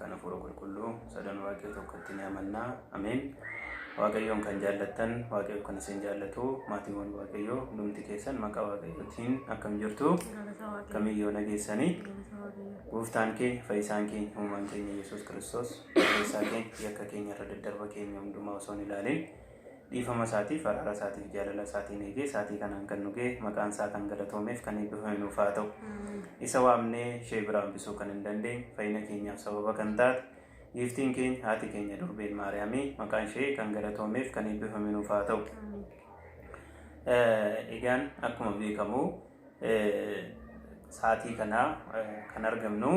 kan Hafuura Qulqulluu sadan Waaqayyo tokkotti ni amanna. Ameen. Waaqayyoon kan jaallattan, Waaqayyo kan isin jaallatu, maatiiwwan Waaqayyoo hundumti keessan maqaa Waaqayyootiin akkam jirtu? Kamiyyoo nageessanii? Gooftaan keenya, fayyisaan keenya, uumaan keenya Yesuus Kiristoos balleessaa keenya, yakka keenya irra daddarba keenya hundumaa osoo hin ilaalin dhiifama isaatiif, araara isaatiif, jaalala isaatiin eegee saatii kanaan kan nu ga'e maqaan isaa kan galatoomeef kan eebbifame nuuf haa ta'u. Isa waamnee ishee biraa hambisuu kan hin dandeenye, fayyina keenyaaf sababa kan taate giiftiin keenya haati keenya durbeen Maariyaamii maqaan ishee kan galatoomeef kan eebbifame nuuf haa ta'u. Egaan akkuma beekamu sa'aatii kana kan argamnu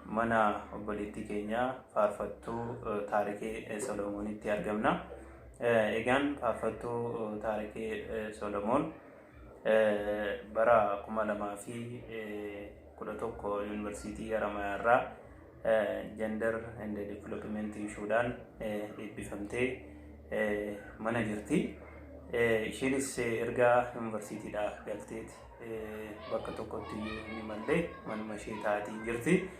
mana obboleettii keenya faarfattuu Taarikee Solomoonitti argamna. Egaan faarfattuu Taarikee Solomoon bara 2011 Yuunivarsiitii Haramayaa irraa Gender and Development issuedhaan eebbifamtee mana jirti. Isheenis erga yuunivarsiitiidhaa galteeti bakka tokkotti iyyuu hin imalle, manuma ishee taa'atiin jirti.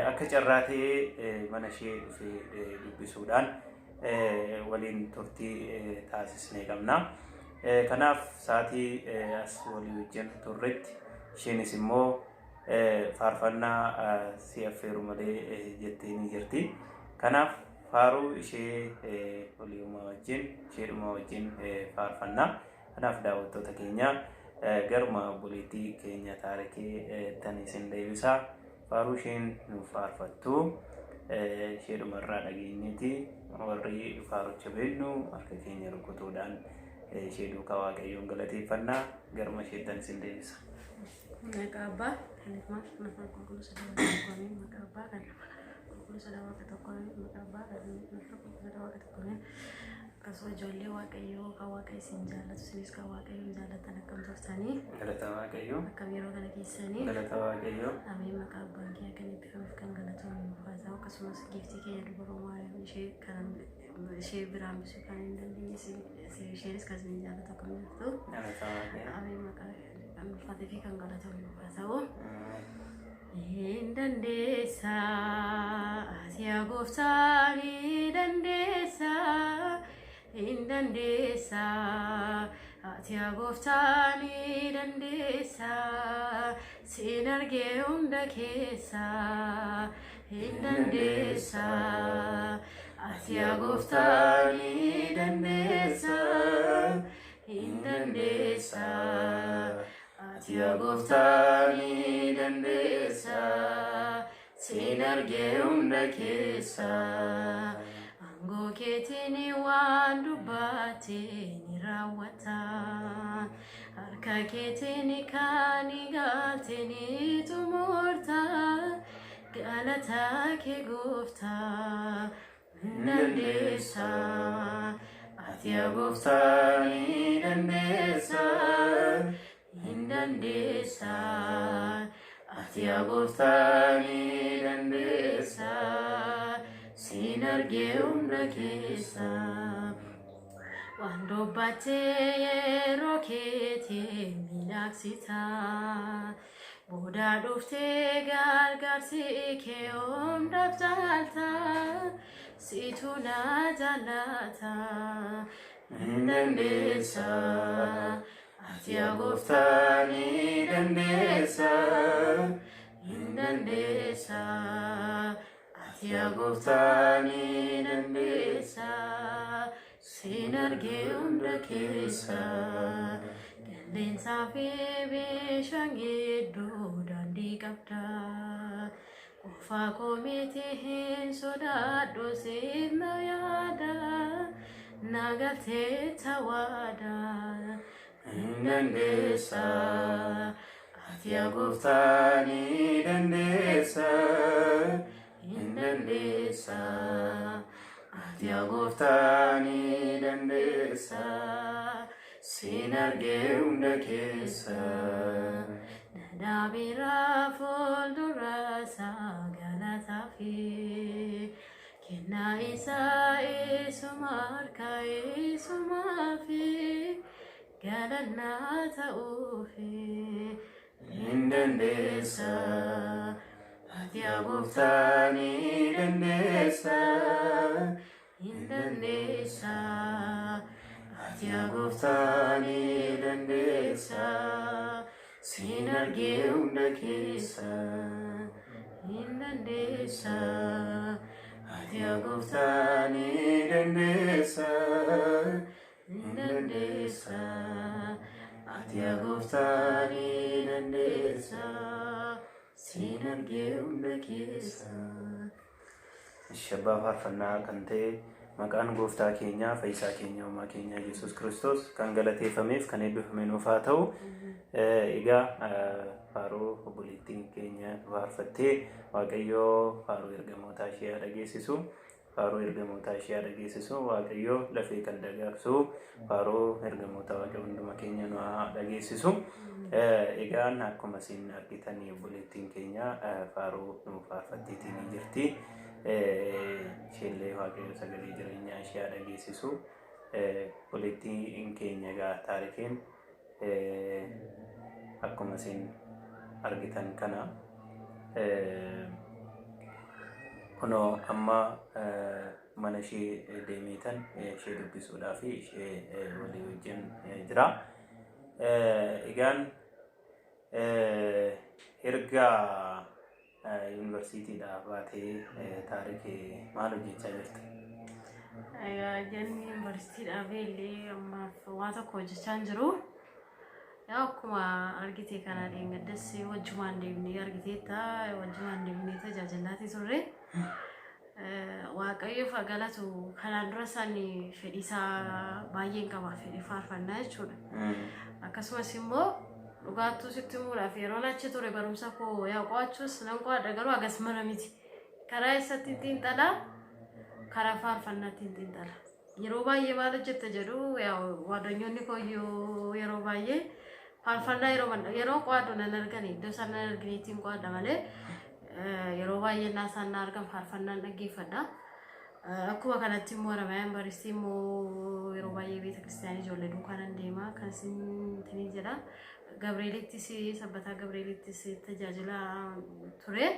Akka carraa ta'ee mana ishee dhufee dubbisuudhaan waliin turtii taasisnee qabna. Kanaaf sa'aatii as walii wajjin turretti isheenis immoo faarfannaa si affeeru malee jettee ni jirti. Kanaaf faaruu ishee waliuma wajjin isheedhuma wajjin faarfannaa. Kanaaf daawwattoota keenya, garuma obboleettii keenya Taarikee tan isin deebisaa. Faaruu isheen nuuf faarfattu isheedhuma irraa dhageenyeeti warri faarucha beeknu harka keenya rukutuudhaan ishee duukaa Waaqayyoon galateeffannaa. Garuma isheettan isin deebisa. Maqaa Abbaa, kan Ilmaa, kan Hafuura Qulqulluu sadan Waaqa tokko, ameen. Maqaa Abbaa, kan Ilmaa, Qulqulluu sadan Waaqa tokko, ameen. Maqaa Abbaa, kan Ilmaa, Qulqulluu sadan Waaqa tokko, ameen. Akkasuma ijoollee Waaqayyoo kan Waaqa isin jaallatu, isinis kan Waaqayyoon jaallattan, akkam turtanii? Galata Waaqayyoo. Akkam yeroo kana keessanii? Galata Waaqayyoo. Ameen. Maqaa Abbaan keenya kan eebbifameef kan galatoomu nuuf haa ta'u. Akkasumas giiftii keenya Dubaroo Maariyaam ishee kan ishee biraan bisuu kan hin dandeenye, isheenis kan isin jaallatu, akkam jirtu? Galata Waaqayyoo. Ameen. Maqaa kan ulfaatee fi kan galatoomu nuuf haa ta'u. Hin dandeessa, ati gooftaa ni dandeessa, hin dandeessa, ati gooftaa ni dandeessa, siin argee hunda keessa, hin dandeessa, ati gooftaa ni dandeessa, hin dandeessa. Ati gooftaa ni dandeessa, siin argee hunda keessa. Aangoo keetiin waan dubbatte ni raawwata. Harka keetiin kan galte ni xumurta. Galata kee gooftaa, hin dandeessa. Ati gooftaa ni dandeessa. Hin dandeessa. Ati gooftaa ni dandeessa. Siin argee hunda keessa. Waan dubbattee yeroo keetii miidhagsita. Booda dhuftee gargaarsi kee hundaaf caalta. Situ na jaallata. Hin dandeessa. Ati gooftaa ni dandeessa. Hin dandeessa. Ati gooftaa ni dandeessa. Siin argee hunda keessa. Qilleensaa fi bishaan gidduu daandii qabda. Qofaa koo miti, hin sodaadhu, siif na yaada. Na galtee tawaada. Hin dandeessa. Ati gooftaa ni dandeessa. Hin dandeessa. Ati gooftaa ni dandeessa. Siin argee hunda keessa. Dhadhaa fuuldura isaa galataa fi kennaa isaa isuma harka isumaa fi galannaa ta'uufi. Hin dandeessa. Ati yaa gooftaa ni dandeessa, hin dandeessa. Ati yaa gooftaa ni dandeessa, siin argee hunda keessa, hin dandeessa. Ati yaa gooftaa ni dandeessa, hin dandeessa. Ati yaa gooftaa ni dandeessa, siin argee hunda keessa. Abbaa faarfannaa kan ta'e maqaan gooftaa keenyaa, fayyisaa keenya, uumaa keenya Yesuus Kiristoos kan galateeffameef kan eebbifame nuuf haa ta'u. Egaa faaruu obboleettiin keenya faarfattee Waaqayyoo faaruu ergamootaa ishee haa dhageessisu. Faaruu ergamootaa ishee haa dhageessisu. Waaqayyoo lafee kan dagaagsu faaruu ergamoota Waaqayyoo hunduma keenya nu haa dhageessisu. Egaan akkuma isin argitan obboleettiin keenya faaruu nu faarfatteetii ni jirti. Isheellee Waaqayyo sagalee jireenyaa ishee haa dhageessisu. Obboleettiin keenya egaa taarikeen akkuma isin argitan kana kunoo amma mana ishee deemeetan ishee dubbisuudhaa fi ishee walii wajjin jira. Egaan erga yuunivarsiitiidhaa baatee taarikee maal hojjechaa jirta? Egaa jenni yuunivarsiitiidhaa beellee ammaaf waa tokko hojjechaa hin jiru. Yaa akkuma argite kana dheengaddas wajjumaan deemnee argiteetta, wajjumaan deemnee tajaajilaatii turre. Waaqayyoof haa galatu, kanaan dura isaan fedhii isaa baay'een qaba, fedhii faarfannaa jechuudha. Akkasumas immoo dhugaattuu sitti himuudhaaf yeroon achi ture barumsa koo yaa qo'achuus nan qo'adha, garuu hagas mara miti. Karaa eessatti xiinxalaa? Karaa faarfannaatti xiinxala. Yeroo baay'ee maal hojjetta jedhu yaa waardanyoonni koo iyyuu, yeroo baay'ee faarfannaa yeroo qo'adhu nan argani, iddoo isaan nan arginiitiin qo'adha malee yeroo baay'ee naa isaan na argan faarfannaan dhaggeeffadha. Akkuma kanatti immoo Haramayaa Yuunivarsiitii immoo yeroo baay'ee beeta kiristaanii ijoollee duukaa nan deema kan isin jedha. Gabreelittis, sabbataa Gabreelittis tajaajila ture.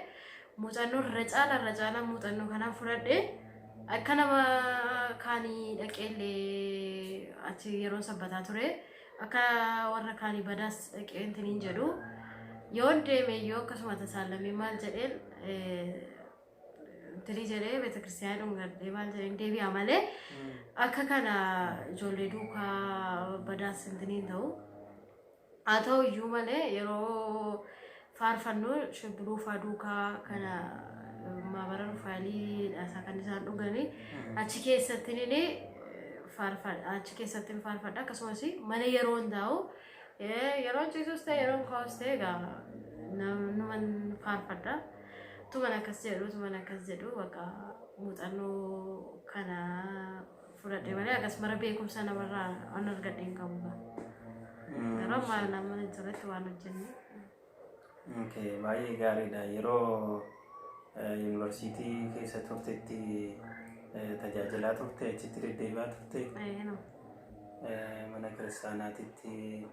Muuxannoo irra caala muuxannoo kanaan fudhadhe, akka nama kaanii dhaqeellee achi yeroo sabbataa ture akka warra kaanii badaas dhaqee intiniin jedhu yoon deeme yoo akkasuma tasaallamee maal jedheen intinii jedhee beeta kiristaanii dhungadhee maal jedheen deebi'a malee akka kana ijoollee duukaa badaas intiniin ta'u. Haa ta'u iyyuu malee yeroo faarfannu shibbiruu faa duukaa kana maabara rufaayilii isaa kan isaan dhuganii achi keessatti ni faarfadha, achi keessatti faarfadha. Akkasumas mana yeroo hin taa'u, yeroo ciisus ta'e yeroo kaa'us ta'e egaa numan faarfadha. Tuman akkas jedhu, tuman akkas jedhu, bakka muuxannoo kana fudhadhe malee akkasumara beekumsa namarraa waan argadhe hin qabu. Garuu amma nama jirretti waan hojjenne. Okay, baay'ee gaariidha. Yeroo yuunivarsiitii keessa turtetti tajaajilaa turte, achitti deddeebi'aa turte, mana kiristaanaatitti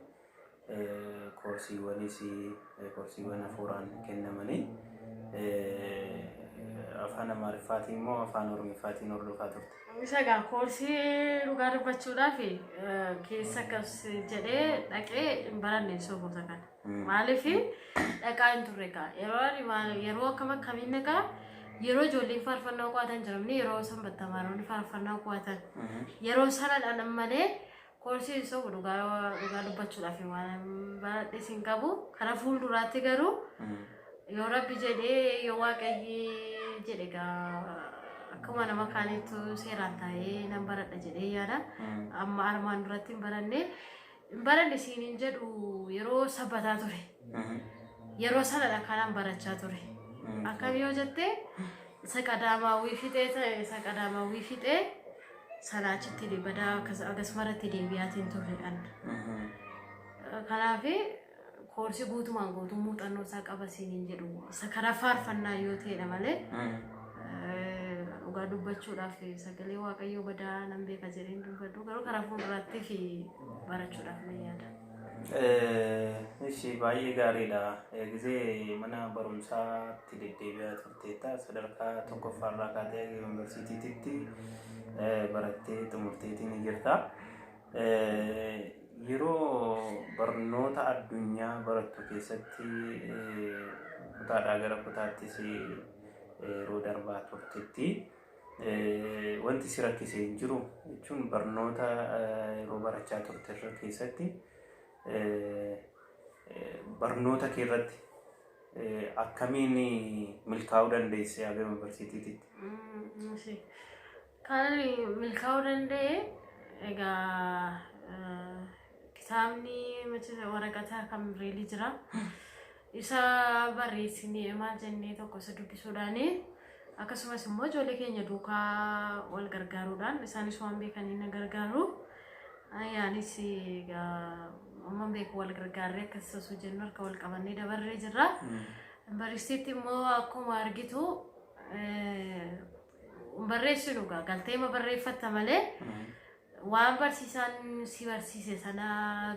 koorsiiwwanis, koorsiiwwan hafuuraan kennamanii afaan Amaariffaatiin immoo afaan Oromiffaatiin hordofaa turte? Isa egaa koorsii dhugaa dubbachuudhaaf keessa akkas jedhee dhaqee hin baranne soofota kana. Maaliif dhaqaa hin turre egaa yeroo ani yeroo akkam akkamiin dhaqaa, yeroo ijoolleen faarfannaa qo'atan jiramni, yeroo sanbattamaaronni faarfannaa qo'atan yeroo sana malee koorsii sobu dhugaa dubbachuudhaaf waan baradhe sin qabu. Kana fuulduraatti garuu yoo Rabbi jedhee, yoo Waaqayyi jedhe egaa akkuma nama kaaniitu seeraan taa'ee nan baradha jedhee yaada. Amma armaan duratti hin baranne, hin baranne siin hin jedhu, yeroo sabbataa ture. Yeroo sanadha kanaan barachaa ture. Akkam yoo jette, isa qadaamaawwii fixee ta'e, isa qadaamaawwii fixee sana achitti badaa akkasumarratti deebi'aatiin turre dhaan. Kanaaf koorsii guutumaan guutuu muuxannoo isaa qaba siin hin jedhu. Isa karaa faarfannaa yoo ta'edha malee dhugaa dubbachuudhaaf sagalee Waaqayyoo badaa nan beeka jedheen dubbadhu, garuu karaa fuulduraatti fi barachuudhaaf nan yaada. Ishi baay'ee gaariidha. Gizee mana barumsaatti deddeebi'aa turteetta. Sadarkaa tokkoffaarraa kaatee yuunivarsiitiitti barattee xumurteetii ni jirta. Yeroo barnoota addunyaa barattu keessatti kutaadhaa gara kutaattis yeroo darbaa turtetti wanti si rakkise hin jiru jechuun barnoota yeroo barachaa turte irra keessatti barnoota kee irratti akkamiin milkaa'uu dandeesse haga yuunivarsiitiitti? Kan milkaa'uu danda'e egaa kitaabni waraqata kan bireelii jira. Isa barreessinee maal jennee tokko isa dubbisuudhaani akkasumas immoo ijoollee keenya duukaa wal gargaaruudhaan isaanis waan beekanii na gargaaru. Anis egaa amma beeku wal gargaarree akkas osoo jennu harka wal qabannee dabarree jirra. Yuunivarsiitiitti immoo akkuma argitu barreessinu egaa galteema barreeffatta malee waan barsiisaan si barsiise sana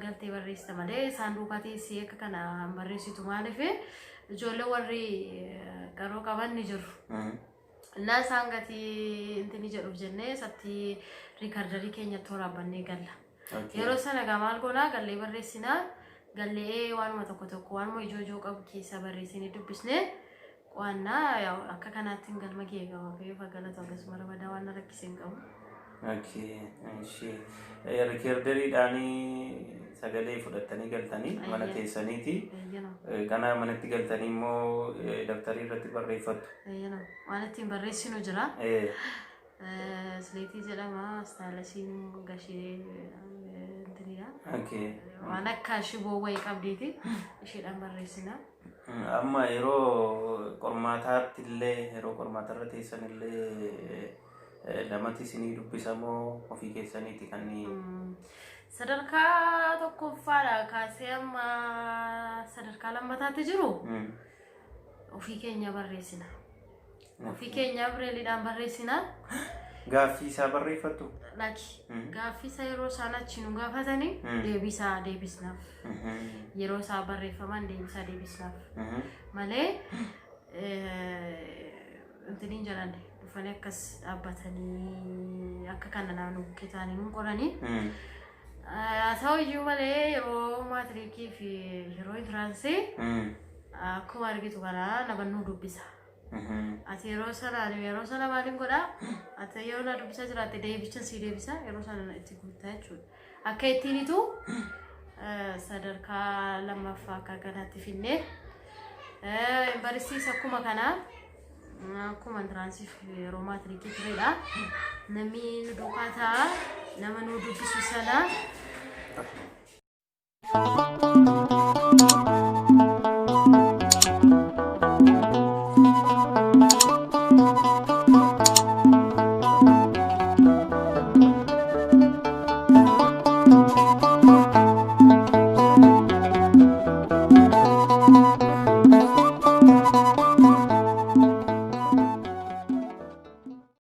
galtee barreessita malee isaan duukaa teessee akka kana hin barreessitu maaliif ijoollee warri qaroo qaban ni jiru. Innaa isaan gatii intini jedhuuf jennee isatti recorderii keenyatti waraabbannee galla. Yeroo sana egaa maal goonaa gallee barreessinaa gallee waanuma tokko tokko waanuma ijoo ijoo qabu keessaa barreessinee dubbisnee qo'annaa akka kanaatti hin galma kee egaa Waaqayyoof haa galatu akkasuma badaa waan na rakkise hin qabu. Okay, ishi recorderiidhaan sagalee fudhattanii galtanii mana keessaniiti. Kana manatti galtanii immoo daftarii irratti barreeffattu. Waan ittiin barreessinu jira. Slateii jedhama, stylusiin gashee intinidha. Waan akka shiboo wayii qabdiiti. Isheedhaan barreessina. Amma yeroo qormaataatti illee yeroo qormaata irra teessan illee namatti isinii dubbisamoo ofii keessaniiti kan Sadarkaa tokkoffaadha kaasee amma sadarkaa lammataatti jiru ofii keenya barreessina. Ofii keenya bireeliidhaan barreessina. Gaaffii isaa barreeffattu? Lakki gaaffii isaa yeroo isaan achi nu gaafatanii deebisaa deebisnaaf. Yeroo isaa barreeffaman deebisaa deebisnaaf. Malee intiniin jedhan dhufanii akkas dhaabbatanii akka kana naannoo bukkee ta'anii nu qoranii. Haa ta'u iyyuu malee yeroo maatirikii fi yeroo entranceii akkuma argitu kana nama nu dubbisa. Ati yeroo sana maaliin godhaa? Ati yeroo na dubbisaa jiraatte deebicha sii deebisa yeroo sana itti guuttaa jechuudha. Akka ittiinitu sadarkaa lammaffaa akka kanaatti finnee barsiisa akkuma kanaa akkuma entranceiif yeroo maatirikii turedha. Namni nu duukaa ta'a nama nu dubbisu sana.